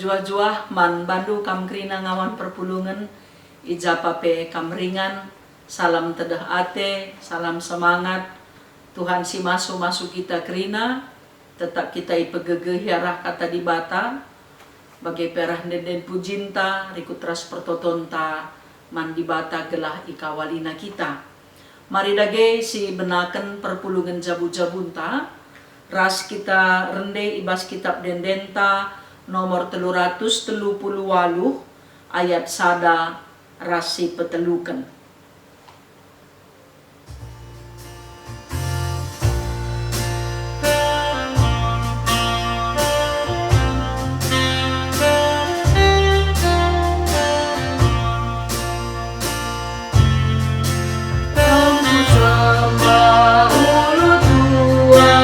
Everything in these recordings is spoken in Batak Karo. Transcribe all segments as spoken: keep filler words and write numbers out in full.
Juah-juah man bandu kam kerina ngawan perpulungen, i ja pa pe kam ringan, salam tedeh ate, salam semangat, Tuhan si masu-masu kita kerina, tetap kita ipegegehi arah kata Dibata, bage pe arah ende-enden pujinta, rikut ras pertotonta man Dibata gelah ikawalina kita. Mari dage sibenaken perpulungen jabu-jabunta, ras kita rende i bas kitab ende-endenta nomor telu ratus telu puluh waluh ayat sada ras si peteluken. Engku sembah ulu tua,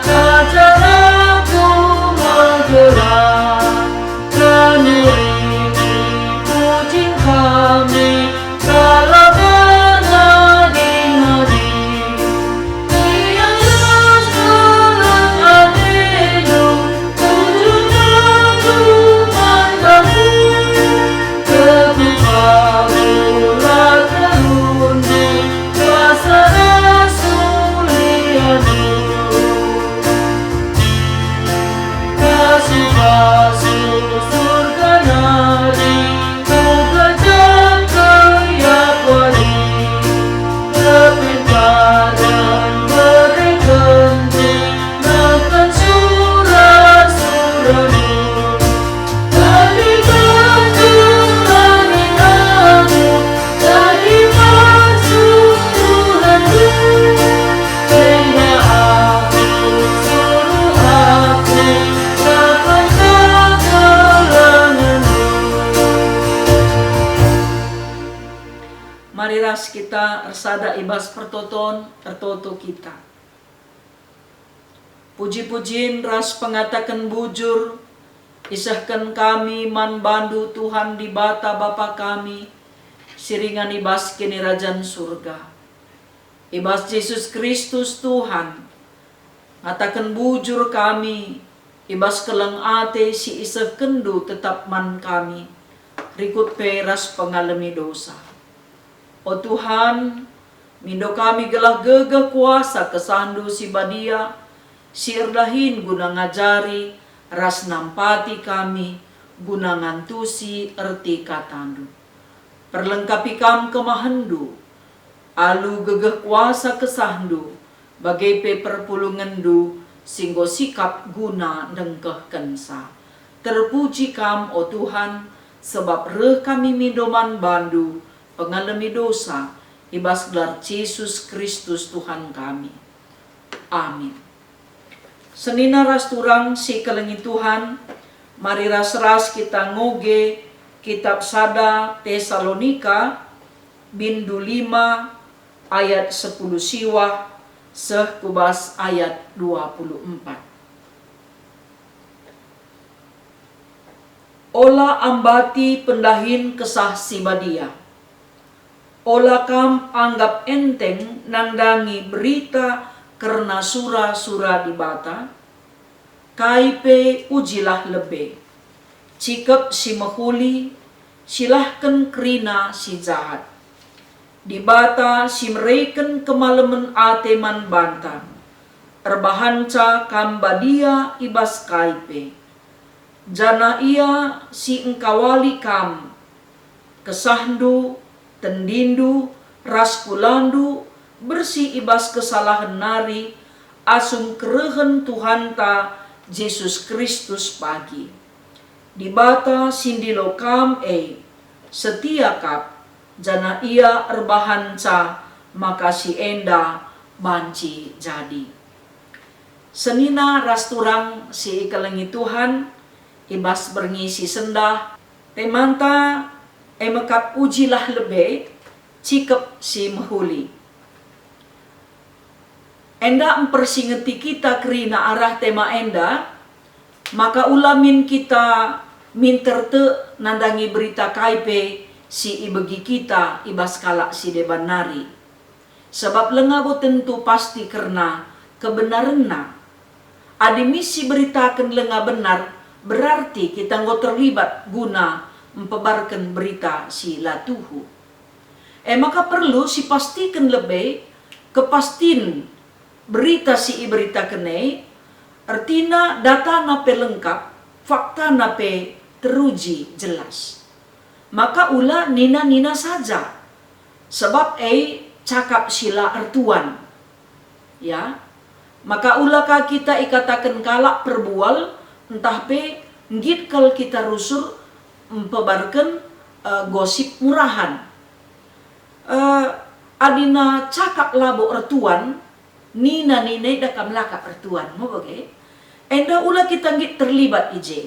ajar aku megelar, kenuri puji kami, kala bernadi-nadi. Ia ras keleng atendu, tujuh-tujuh man bangku. Ketupaku la terundung kuasa ras muliandu. Pasu-pasu surga nari kuganjangken ia kuari. Kepintaran berekenku nangkan sura-suramu. Tapi ganjang langit aku, tapi pasu Tuhanku. Enda aku, suruh aku, dapat kekelengenmu. Mari ras kita ersada i bas pertoton, ertoto kita. Puji-pujin ras pengataken bujur isehken kami man bandu, Tuhan Dibata Bapa kami, si ringan i bas Kinirajan Surga. I bas Jesus Kristus Tuhan, ngataken bujur kami i bas keleng ate si isehkenndu tetap man kami, rikut pe ras pengalemi dosa. O Tuhan, mindo kami gelah gegeh kuasa KesahNdu si badia, si erdahin guna ngajari ras nampati kami guna ngantusi erti kataNdu. Perlengkapi kam kemahenNdu, alu gegeh kuasa KesahNdu, bage pe perpulungenNdu si enggo sikap guna ndengkehkenca. Terpuji Kam, o Tuhan, sebab reh kami mindo man bandu, pengalemi dosa, i bas gelar Jesus Kristus Tuhan kami. Amin. Senina ras turang si ikelengi Tuhan, mari ras-ras kita ngoge kitab sada Tesalonika, bindu lima ayat sepuluh siwah seh ku bas ayat dua puluh empat. Ola ambati pendahin Kesah Si Badia. Ola kam anggap enteng nandangi berita kerna sura-sura Dibata, kai pe ujilah lebe. Cikep si mehuli, silahken kerina si jahat. Dibata si mereken kemalemen ate man banta, erbahanca kam badia i bas kai pe. Janah Ia si engkawali kam, kesahndu, tendindu, ras kulandu bersih i bas kesalahen nari, asum kerehen Tuhanta Jesus Kristus pagi. Dibata si ndilo kam e setia kap, janah Ia erbahanca maka si enda banci jadi. Senina ras turang si ikelengi Tuhan, i bas berngi si sendah, temanta e me kap ujilah lebe, cikep si mehuli. Enda mpersingeti kita kerina arah tema enda, maka ula min kita minter tek nandangi berita kai pe si ibegi kita i bas kalak si deban nari. Sabap langa bo tentu pasti kerna kebenarenna. Adi mis si beritaken langa benar, berarti kita enggo terlibat guna mpebarken berita si la tuhu. E maka perlu sipastiken lebe kepastin berita si iberitaken e, ertina datana pe lengkap, faktana pe teruji jelas. Maka ula nina-nina saja, sebab e cakap si la ertuan. Ya, maka ula ka kita ikataken kalak perbual, ntah pe nggit kal kita rusur mpebarken, eh, gosip murahan. Eh, adina cakap labo ertuan, nina-nina enda kam la kap ertuan, me bage? Enda ula kita nggit terlibat i je.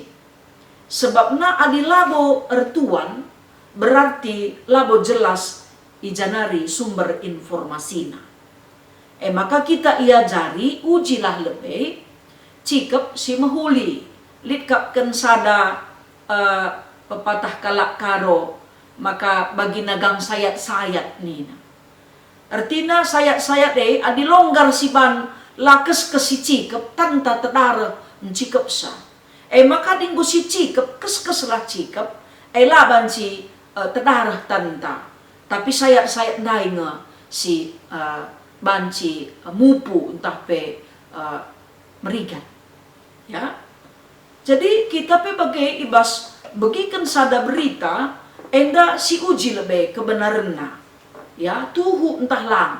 Sebabna adi labo ertuan, berarti labo jelas i ja nari sumber informasina. E maka kita iajari, ujilah lebe cikep si mehuli. Lit kap ken sada, eh, pepatah kalak Karo, maka bagi nagang sayat-sayat nina. Ertina sayat-sayat e, adi longgar siban, la keskes sicikep, tanta tedareh ncikepsa. E maka adi enggo sicikep, keskeslah cikep, e la banci, eh, tedareh tanta. Tapi sayat-sayat ndai nge si, eh, banci, eh, mupu ntah pe, eh, merigat. Ya. Jadi, kita pe bage i bas begiken sada berita, enda siuji lebe kebenarenna. Ya, tuhu ntah lang.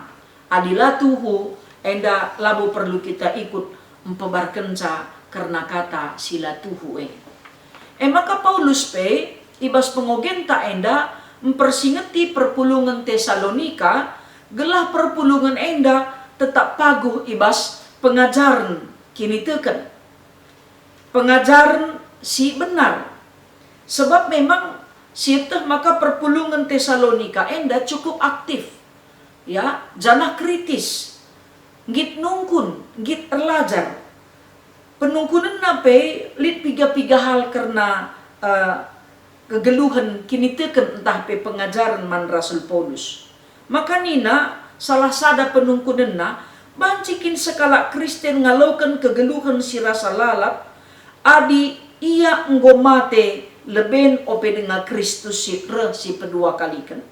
Adi la tuhu, enda labo perlu kita ikut mpebarkenca kerna kata si la tuhu e. E maka Paulus pe i bas pengogenta enda mpersingeti perpulungen Tesalonika, gelah perpulungen enda tetap paguh i bas pengajaren kiniteken, pengajaren si benar. Sebab memang sieteh maka perpulungen Tesalonika enda cukup aktif, ya, janah kritis, nggit nungkun, nggit erlajar. Penungkunenna pe lit piga-piga hal kerna, eh, kegeluhen kiniteken ntah pe pengajaren man Rasul Paulus. Maka nina salah sada penungkunenna, banci kin sekalak Kristen ngaloken kegeluhen si rasa lalap, adi ia enggo mate leben ope denga Kristus si reh si peduakaliken?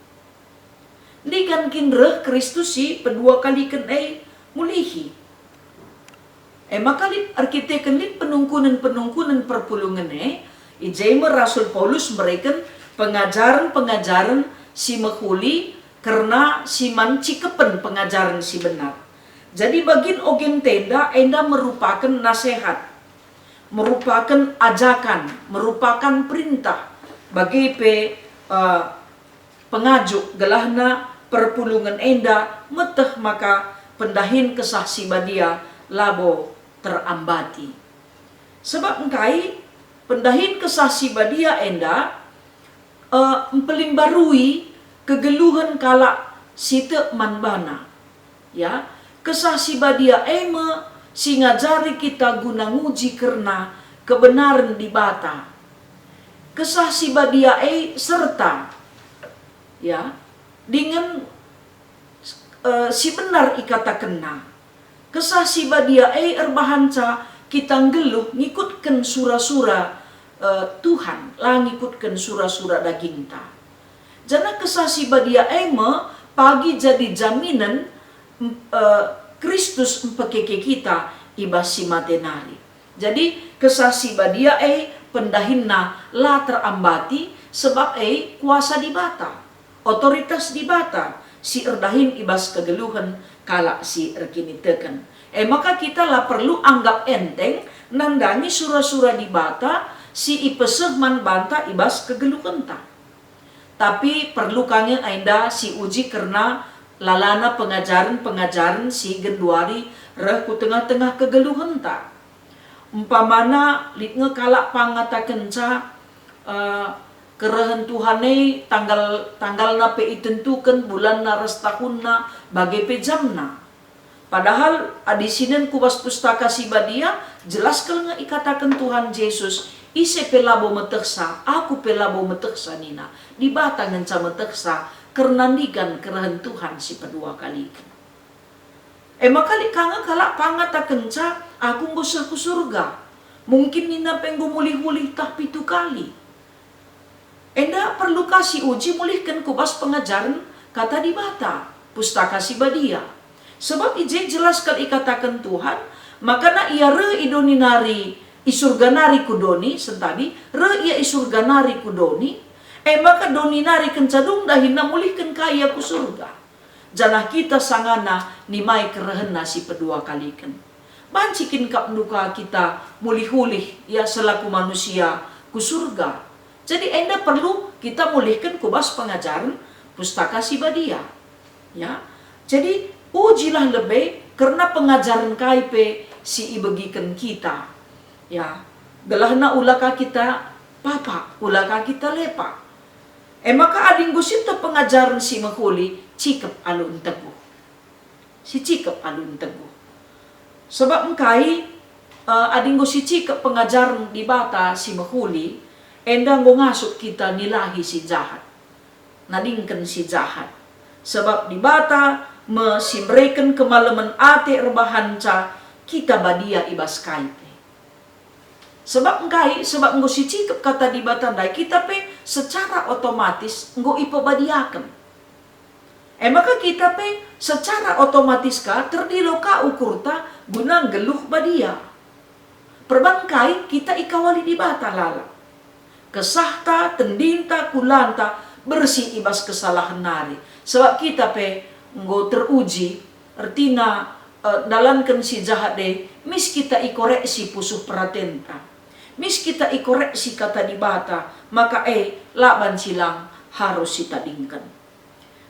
Ndigan kin reh Kristus si peduakaliken e mulihi? E maka lit erkiteken lit penungkunen-penungkunen perpulungen e, i je me Rasul Paulus mereken pengajaren-pengajaren si mehuli kerna si man cikepen pengajaren si benar. Jadi bagin ogenta enda merupaken nasehat, merupaken ajakan, merupaken perintah, bage pe, eh, pengajuk gelahna perpulungen enda meteh maka pendahin Kesah Si Badia labo terambati. Sebab engkai pendahin Kesah Si Badia enda, eh, mpelimbarui kegeluhen kalak si tek man bana. Ya, Kesah Si Badia e me si ngajari kita guna nguji kerna kebenaren Dibata. Kesah Si Badia e serta, ya, dingen, eh, si benar ikatakenna. Kesah Si Badia e erbahanca kita nggeluh ngikutken sura-sura, eh, Tuhan, la ngikutken sura-sura dagingta. Janah Kesah Si Badia e me pagi jadi jaminen, em, eh, Kristus mpekeke kita i bas si mate nari. Jadi, Kesah Si Badia e pendahinna la terambati, sebab e kuasa Dibata, otoritas Dibata si erdahin i bas kegeluhen kalak si erkiniteken. E maka kita la perlu anggap enteng nandangi sura-sura Dibata si ipeseh man banta i bas kegeluhenta. Tapi perlu ka nge enda siuji kerna lalana pengajaren-pengajaren si genduari reh ku tengah-tengah kegeluhenta. Umpamana, lit nge kalak pangatakenca, eh, kerehen Tuhan e tanggal, tanggalna pe itentuken, bulanna ras tahunna, bage pe jamna. Padahal adi sinen ku bas Pustaka Si Badia, jelas kal nge ikataken Tuhan Jesus, "Ise pe labo metehsa, Aku pe labo metehsa," nina. Dibata ngenca metehsa kerna ndigan kerehen Tuhan si peduakaliken. E maka lit ka nge kalak pangatakenca, "Aku enggo seh ku Surga." Mungkin nina pe enggo mulih-ulih tah pitu kali. Enda perlu ka siuji mulihken ku bas pengajaren Kata Dibata, Pustaka Si Badia. Sebab i je jelas kal ikataken Tuhan, maka na ia reh i doni nari, i Surga nari ku doni, sentabi reh ia i Surga nari ku doni, e maka doni nari kenca dung dahinna mulihken ka ia ku Surga. Janah kita sangana nimai kerehenna si pedua kaliken. Banci kin kap nduka kita mulih-ulih, ya, selaku manusia ku Surga? Jadi enda perlu kita mulihken ku bas pengajaren Pustaka Si Badia. Ya. Jadi ujilah lebe kerna pengajaren kai pe si ibegiken kita. Ya. Gelahna ula ka kita papak, ula ka kita lepak. E maka adi enggo sieteh pengajaren si mehuli, cikep alu nteguh. Si cikep alu nteguh. Sebab engkai, eh, adi enggo si cikep pengajaren Dibata si mehuli, enda enggo ngasup kita nilahi si jahat, nadingken si jahat. Sebab Dibata me si mereken kemalemen ate erbahanca kita badia i bas kai pe. Sebab engkai? Sebab enggo si cikep Kata Dibata ndai, kita pe secara otomatis enggo ipebadiaken. E maka kita pe secara otomatis ka terdilo ka ukurta guna nggeluh badia. Perban kai kita ikawali Dibata lalap. Kesahta, tendinta, kulanta bersih i bas kesalahen nari. Sebab kita pe enggo teruji, ertina, eh, ndalanken si jahat e, mis kita ikoreksi pusuh peratenta. Mis kita ikoreksi Kata Dibata, maka e la banci lang harus sitadingken.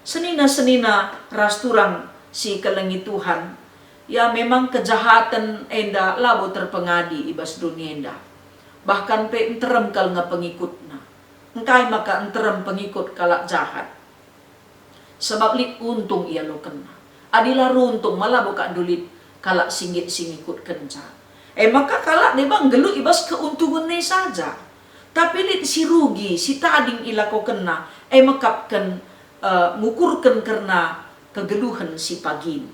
Senina-senina ras turang si kelengi Tuhan, ya, memang kejahaten enda labo terpengadi i bas doni enda. Bahkan pe nterem kal nge pengikutna. Engkai maka nterem pengikut kalak jahat? Sebab lit untung ialokenna. Adi la runtung, ma labo kak ndulit kalak si nggit si ngikutkenca. E maka kalak deba nggeluh i bas keuntungen e saja. Tapi lit si rugi, si tading ilakokenna, e mekapken, eh, ngukurken kerna kegeluhen si pagin.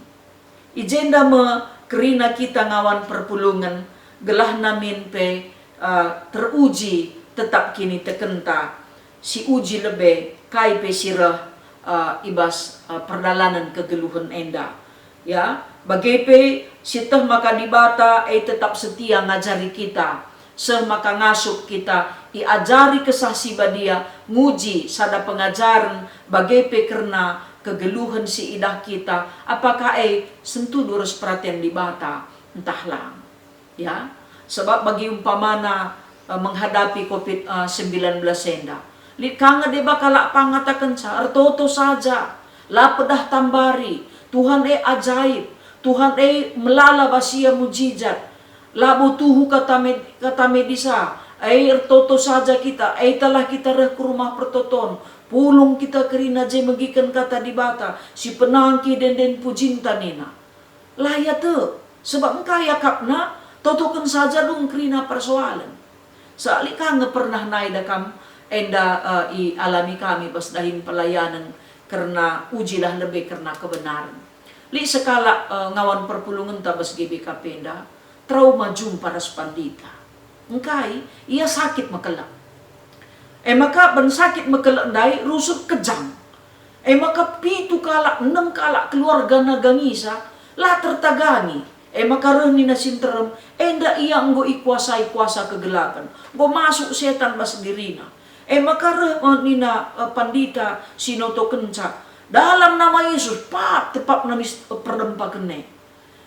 I jenda me kerina kita ngawan perpulungen, gelahna min pe, eh, teruji tetap kinitekenta, si uji lebe kai pe si reh, eh, i bas, eh, perdalanen kegeluhen enda. Ya, bage pe sieteh maka Dibata e tetap setia ngajari kita, seh maka ngasup kita iajari Kesah Si Badia, nguji sada pengajaren, bage pe kerna kegeluhen si idah kita, apakah e sentudu ras peraten Dibata ntah lang. Ya, sebab bagi umpamana, eh, menghadapi covid, eh, sembilan belas enda, lit ka nge deba kalak pang ngatakenca, "Ertoto saja, la pedah tambari, Tuhan e ajaib, Tuhan e melala bas ia mujizat, labo tuhu kata med-, kata medisa, e ertoto saja kita, e talah kita reh ku rumah pertoton, pulung kita kerina je megiken Kata Dibata, si penangki denden pujinta," nina. La ia tek, sebab engkai akapna, totoken saja dung kerina persoalen. Sealik ka nge pernah nai da kam enda, eh, ialami kami bas dahin pelayanen kerna ujilah lebe kerna kebenaren. Lit sekalak, eh, ngawan perpulungenta bas G B K P enda, trauma jumpa ras pandita. Engkai, ia sakit mekelek. E maka ben sakit mekelek ndai rusur kejang. E maka pitu kalak, enem kalak keluarga nagangisa, la tertagangi. E maka reh nina si nterem, "Enda ia enggo ikuasai kuasa kegelapen, enggo masuk setan bas dirina." E maka reh, eh, nina, eh, pandita si notokenca, "Dalam nama Yesus, pap, tepapna mis-, eh, perdempaken e."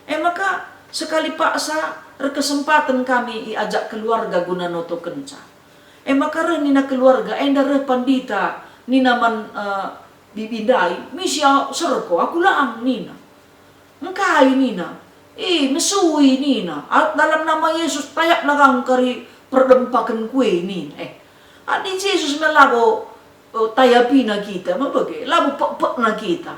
E maka sekali paksa erkesempaten kami iajak keluarga guna notokenca. E maka reh nina keluarga, enda reh pandita nina man, eh, bibi ndai, "Misi serko, aku lang," nina. "Engkai?" nina. "Ih, mesui," nina. "A-, dalam nama Yesus, tayapna kam kari perdempaken kue," nina. Eh, adi Jesus me labo, eh, tayapina kita, mebege, labo pekpekna kita.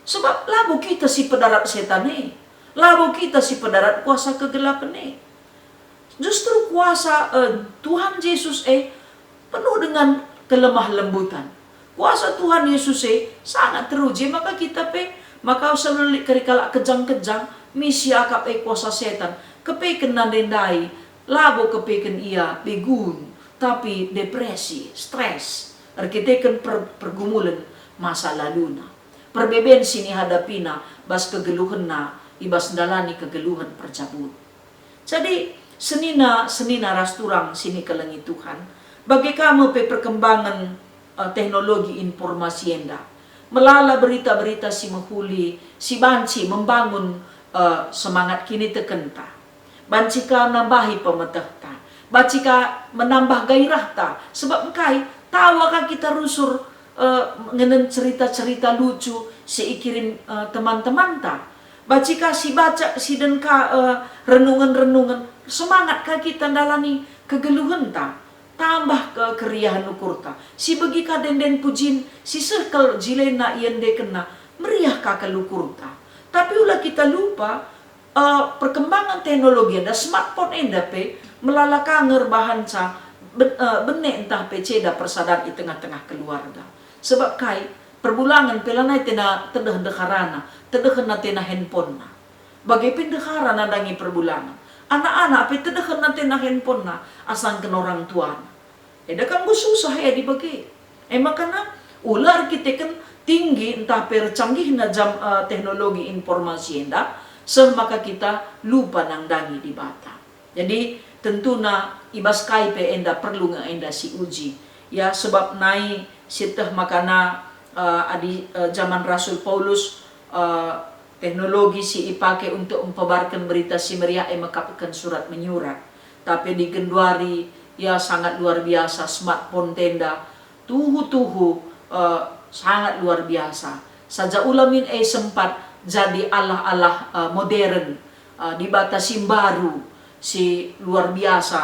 Sebab labo kita si pedarat setan e. Labo kita si pedarat kuasa kegelapen e. Justru kuasa, eh, Tuhan Jesus e penuh dengan kelemah lembutan. Kuasa Tuhan Yesus e sangat teruji, maka kita pe, maka selalu lit kari kalak kejang-kejang, misi akap e kuasa setan. Kepeken nande ndai, Labo kepeken ia begun, tapi depresi, stres, erkiteken per-, pergumulen masa laluna. Perbeben si nihadapina bas kegeluhenna i bas ndalani kegeluhen perjabun. Jadi, senina, senina ras turang si nikelengi Tuhan, bage ka me pe perkembangen, eh, teknologi informasi enda. Melala berita-berita si mehuli, si banci membangun, eh, semangat kinitekenta. Banci ka nambahi pemetehta, banci ka menambah gairahta, sebab engkai? Tawa ka kita rusur, eh, ngenen cerita-cerita lucu si ikirim, eh, teman-temanta. Banci ka sibaca, siden ka, eh, renungen-renungen, semangat ka kita ndalani kegeluhenta, tambah ke-, keriahen ukurta. Sibegi ka ende-enden pujin, si seh kal jilena iendekenna, meriah ka kal ukurta. Tapi ula kita lupa, eh, perkembangan teknologi enda, smartphone enda pe melala ka nge erbahanca ben-, eh, bene ntah pe ceda persadan i tengah-tengah keluarga. Sebab kai? Perbulangen pe lanai tena tedeh ndeharana, tedehenna tena handphonena. Bage pe ndehara nandangi perbulangen. Anak-anak pe tedehenna tena handphonena asangken orang tuana. Eda ka enggo susah e adi bage. E makana ula erkiteken tinggi ntah pe ercanggihna jam, eh, teknologi informasi enda, seh maka kita lupa nandangi Dibata. Jadi, tentuna i bas kai pe enda perlu nge enda siuji. Ya, sebab nai sieteh makana, eh, adi, eh, jaman Rasul Paulus, eh, teknologi si ipake untuk mpebarken Berita Si Meriah e mekapken surat menyurat. Tapi adi genduari, ya, sangat luar biasa smartphone enda, tuhu-tuhu, eh, sangat luar biasa. Saja ula min e sempat jadi alah-alah, eh, modern, eh, dibata si mbaru, si luar biasa,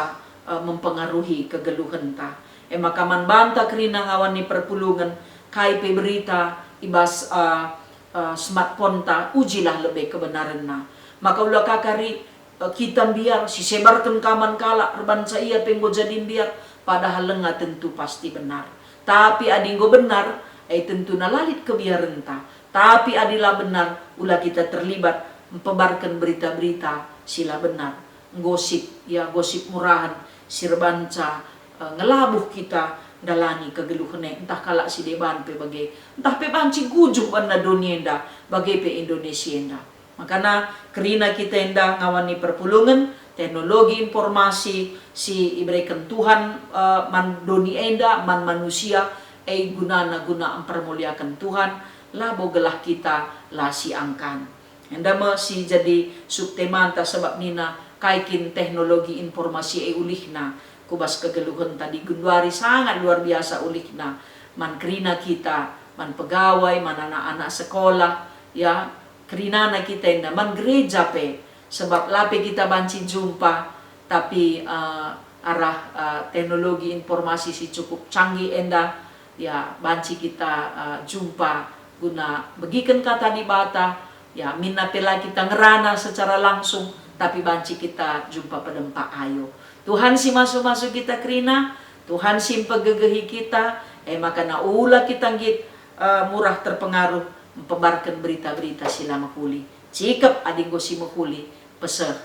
eh, mempengaruhi kegeluhenta. E maka man banta kerina ngawan ni perpulungen, kai pe berita i bas, eh, eh, smartphone-ta, ujilah lebe kebenarenna. Maka ula ka kari, eh, kita mbiar, sisebarken ka man kalak, erbanca ia pe enggo jadi mbiar, padahal langa tentu pasti benar. Tapi adi enggo benar, e tentuna la lit kebiarenta. Tapi adi la benar, ula kita terlibat mpebarken berita-berita si la benar. Nggosip, ya, gosip murahan si erbanca, eh, ngelabuh kita ndalani kegeluhen e, ntah kalak si deban pe bage, ntah pe banci gujuh banna doni enda, bage pe Indonesia enda. Makana kerina kita enda ngawan ni perpulungen, teknologi informasi si ibereken Tuhan, eh, man doni enda, man manusia, e gunana guna mpermuliaken Tuhan, labo gelah kita la siangkan. Enda me si jadi subtemanta, sebab nina, kai kin teknologi informasi e ulihna ku bas kegeluhenta adi genduari sangat luar biasa ulihna man kerina kita, man pegawai, man anak-anak sekolah, ya, kerinana kita enda, man gereja pe, sebab la pe kita banci jumpa, tapi, eh, arah, eh, teknologi informasi si cukup canggih enda, ya, banci kita, eh, jumpa guna begiken Kata Dibata, ya, minna pe la kita ngerana secara langsung, tapi banci kita jumpa pedempa ayo. Tuhan si masu-masu kita kerina, Tuhan si mpegegehi kita, e maka na ula kita nggit, eh, murah terpengaruh mpebarken berita-berita si la mehuli. Cikep adi enggo si mehuli, peser.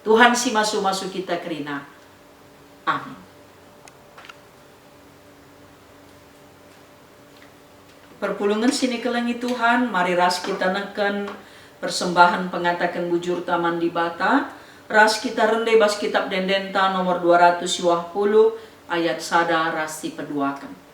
Tuhan si masu-masu kita kerina. Amin. Perpulungen si nikelengi Tuhan, mari ras kita neken persembahen pengataken bujurta man Dibata, ras kita rende bas kitab ende-endenta nomor dua ratus siwah puluh ayat sada ras si peduaken.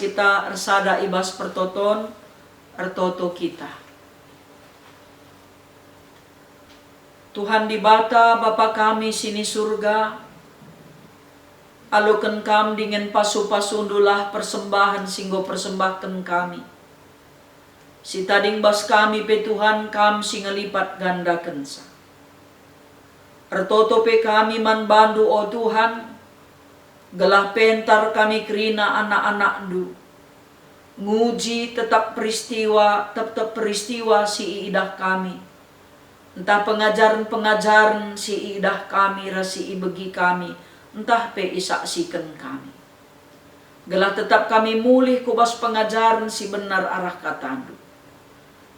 Kita ersada i bas pertoton, ertoto kita. Tuhan Dibata, Bapa kami si ni Surga, aloken Kam dingen pasu-pasundulah persembahen si enggo persembahken kami. Si tading bas kami pe, Tuhan, Kam si ngelipat gandakenca. Ertoto pe kami man bandu, o Tuhan, gelah pentar kami kerina anak-anakndu. Nguji tetap peristiwa, tetap peristiwa si iidah kami, ntah pengajaren-pengajaren si iidah kami ras si ibegi kami, ntah pe isaksiken kami. Gelah tetap kami mulih ku bas pengajaren si benar arah katandu,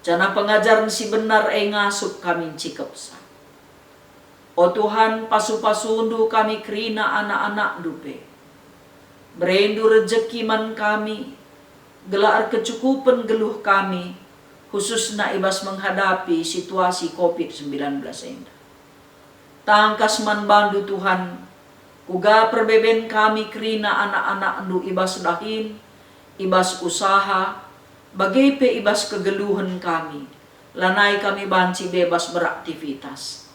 janah pengajaren si benar e ngasup kami ncikepsa. O Tuhan, pasu-pasundu kami kerina anak-anakndu pe. Berendu rejeki man kami, gelah erkecukupen geluh kami, khususna i bas menghadapi situasi covid sembilan belas enda. Tangkas man bandu, Tuhan, kuga perbeben kami kerina anak-anakndu i bas dahin, i bas usaha, bage pe i bas kegeluhen kami, lanai kami banci bebas beraktivitas.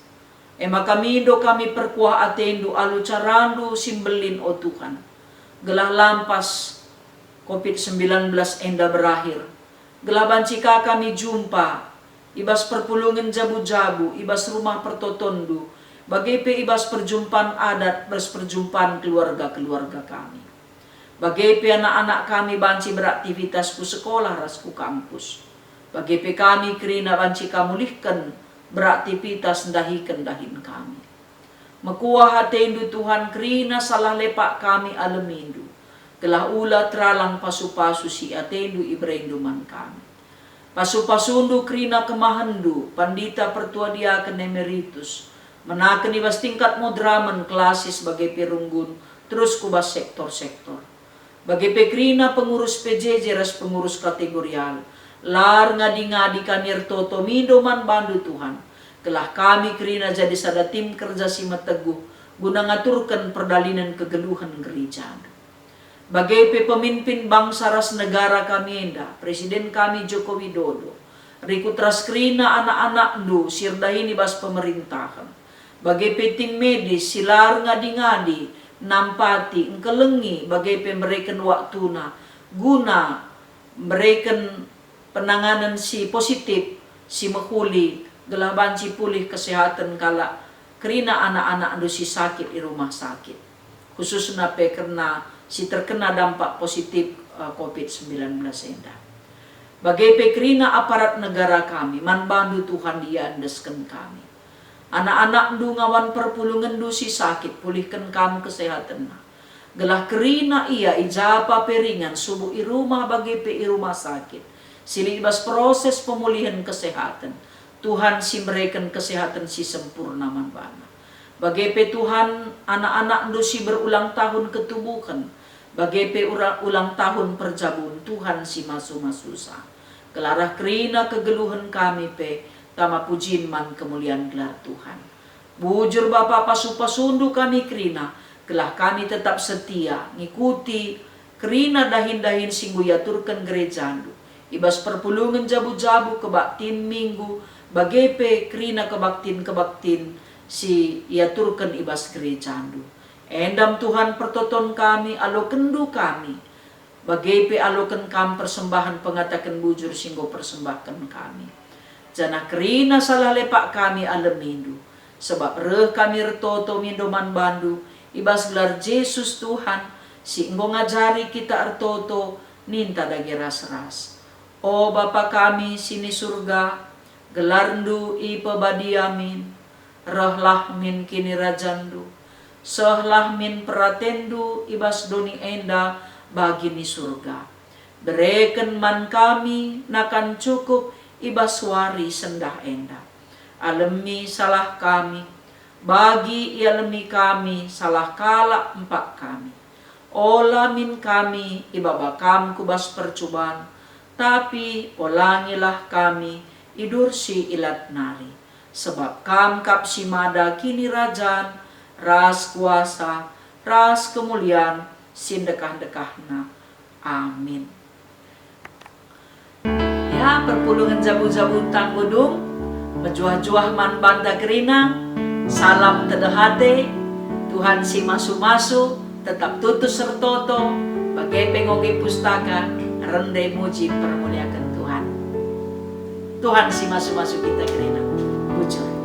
E maka mindo kami perkuah atendu alu carandu si mbelin, o Tuhan, gelah lampas covid sembilan belas enda berakhir, gelah banci ka kami jumpa i bas perpulungen jabu-jabu, i bas rumah pertotonndu, bage pe i bas perjumpan adat ras perjumpan keluarga-keluarga kami. Bage pe anak-anak kami banci beraktivitas ku sekolah ras ku kampus. Bage pe kami kerina banci ka mulihken beraktivitas ndahiken dahin kami. Mekuah atendu, Tuhan, kerina salah lepak kami alemindu, gelah ula teralang pasu-pasu si atendu iberendu man kami. Pasu-pasundu kerina kemahenndu, Pandita Pertua Diaken Emeritus, menaken i bas tingkat moderamen, klasis, bage pe runggun, terus ku bas sektor-sektor. Bage pe kerina pengurus P J J ras pengurus kategorial, la erngadi-ngadi kami ertoto mindo man bandu, Tuhan, gelah kami kerina jadi sada tim kerja si meteguh guna ngaturken perdalinen kegeluhen gerejandu. Bage pe pemimpin bangsa ras negara kami enda, Presiden kami Joko Widodo, rikut ras kerina anak-anakndu si erdahin i bas pemerintahen, bage pe tim medis si la erngadi-ngadi nampati, engkelengi, bage pe mereken waktuna guna mereken penanganen si positif, si mehuli, gelah banci pulih kesehaten kalak kerina anak-anakndu si sakit i rumah sakit, khususna pe kerna si terkena dampak positif, eh, covid sembilan belas enda. Bage pe kerina aparat negara kami, man bandu, Tuhan, iendesken kami. Anak-anakndu ngawan perpulungenndu si sakit, pulihken kam kesehatenna. Gelah kerina ia i ja pe ringan, subuk i rumah bage pe i rumah sakit, si lit i bas proses pemulihen kesehaten. Tuhan si mereken kesehaten si sempurna man bana. Bage pe Tuhan, anak-anakndu si berulang tahun ketubuhen, bage pe ura-, ulang tahun perjabun, Tuhan si masu-masusa. Gelah arah kerina kegeluhen kami pe tama pujin man kemulian gelar Tuhan. Bujur Bapa, pasu-pasundu kami kerina, gelah kami tetap setia ngikuti kerina dahin-dahin si enggo iaturken gerejandu, i bas perpulungen jabu-jabu, kebaktin Minggu, bage pe kerina kebaktin-kebaktin si iaturken i bas gerejandu. Endam Tuhan pertoton kami, alokenndu kami, bage pe aloken kam persembahen pengataken bujur si enggo persembahken kami. Janah kerina salah lepak kami alemindu, sebab reh kami ertoto mindo man bandu, i bas gelar Jesus Tuhan, si enggo ngajari kita ertoto, ninta dage ras-ras. O Bapa kami si ni Surga, gelarndu ipebadia min, rehlah min kinirajanNdu, sehlah min peratenNdu i bas doni enda bagi ni Surga. Bereken man kami nakan cukup i bas wari sendah enda. Alemi salah kami, bagi ialemi kami salah kalak empak kami. Ola min kami ibaba Kam ku bas percuban, tapi olangilah kami idursi ilat nari. Sebab Kam kap si mada kinirajan, ras kuasa, ras kemulian si ndekah-ndekahna. Amin. Ya, perpulungen jabu-jabu tanggo dung, mejuah-juah man banta kerina, salam tedeh ate, Tuhan si masu-masu, tetap tutus ertoto, bage pe ngoge pustaka, rende muji permuliaken Tuhan. Tuhan si masu-masu kita kerina. Bujur.